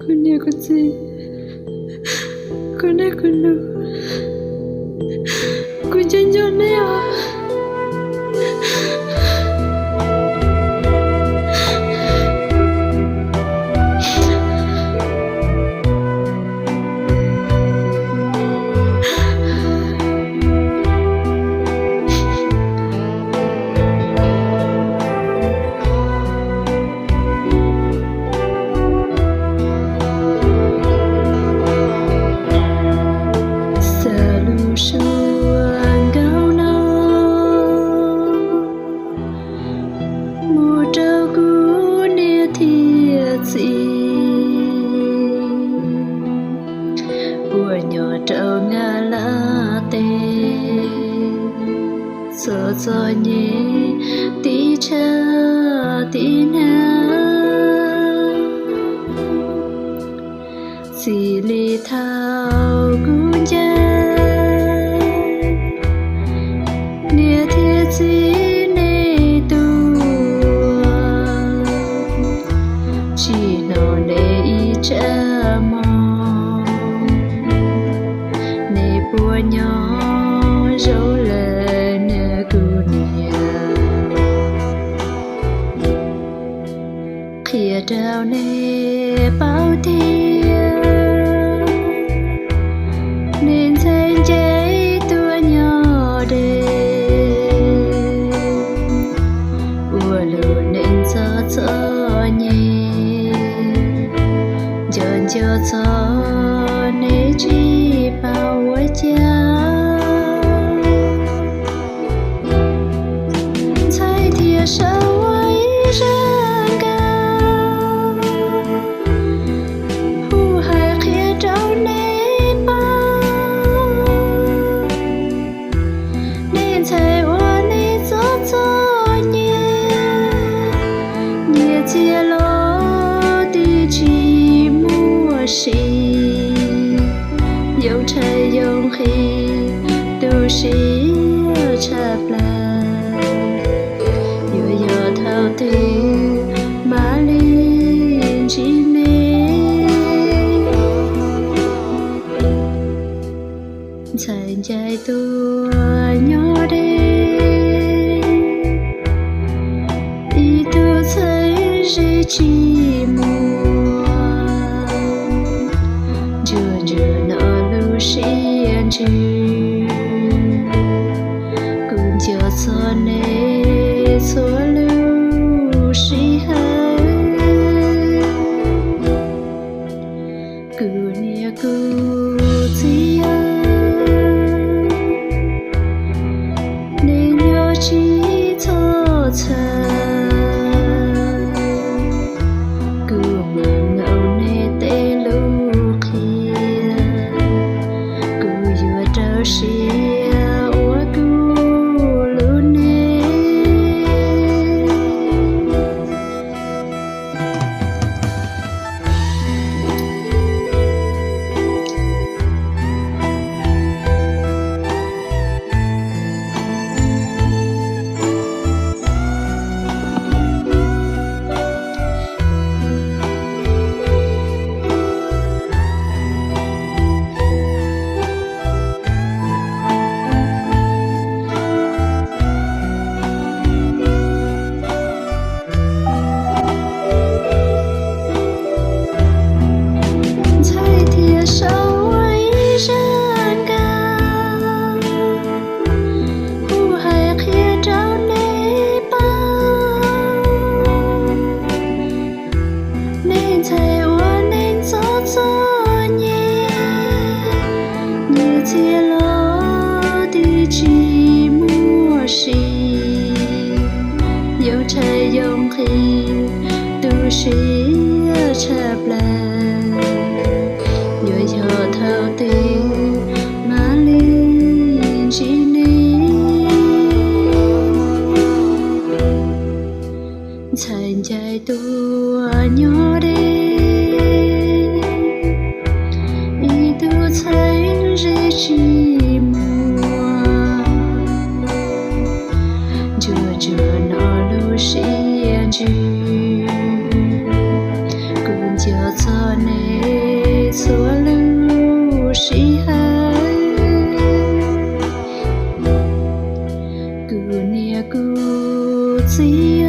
Kuv niam kuv txiv, kuv niam kuv nus, kuv nco nco nej os. Xav lus suab nkauj no mus rau kuv niam thiab txiv uas nyob rau Nyab Laj teb, txom txom nyem tib tsham tib hnab. Txij li thaum kuv ncaim niam thiab txiv nej tuaj, tsim nyog nej ib tsam hmo, nej puas nyob zoo lawm na kuv niam? Qhia rau nej paub tias nej ntxhais Ncais tuaj nyob deb, ua lub neej txom txom nyem, nco nco txog nej tsis paub ua cas. Ntxhais thiaj sau ua ib zaj nkauj hu hais qhia rau nej paub, nej ntxhais ua neej txom txom nyem, nyias txiv los twb tsis muaj sia, yoo rhawv yoo nqhis tu siab tshaj plaws. Yuav yog thaum twg mam li ntsib nej? Ntxhais Ncais tuaj nyob deb, ib tug txheeb ze tsis muaj, ntsuag ntsuag no lub siab ntsws. Kuv nco txog nej txhua lub sij hawm, kuv niam kuv txiv, nej nyob tsis txhob txhawj. Kuv mloog nej tej lus qhia, kuv yuav rau siab ua kuv lub neej. Ntxhais thiaj sau ua ib zaj nkauj hu hais qhia rau nej paub, nej ntxhais ua neej txom txom nyem, nyias txiv los twb tsis muaj sia, yoo rhawv yoo nqhis tu siab tshaj plaws. Yuav yog thaum twg mam li ntsib nej? Ntxhais Ncais tuaj nyob deb, ib tug txheeb ze tsis muaj, ntsuag ntsuag no lub siab ntsws. Kuv nco Niam kuv txiv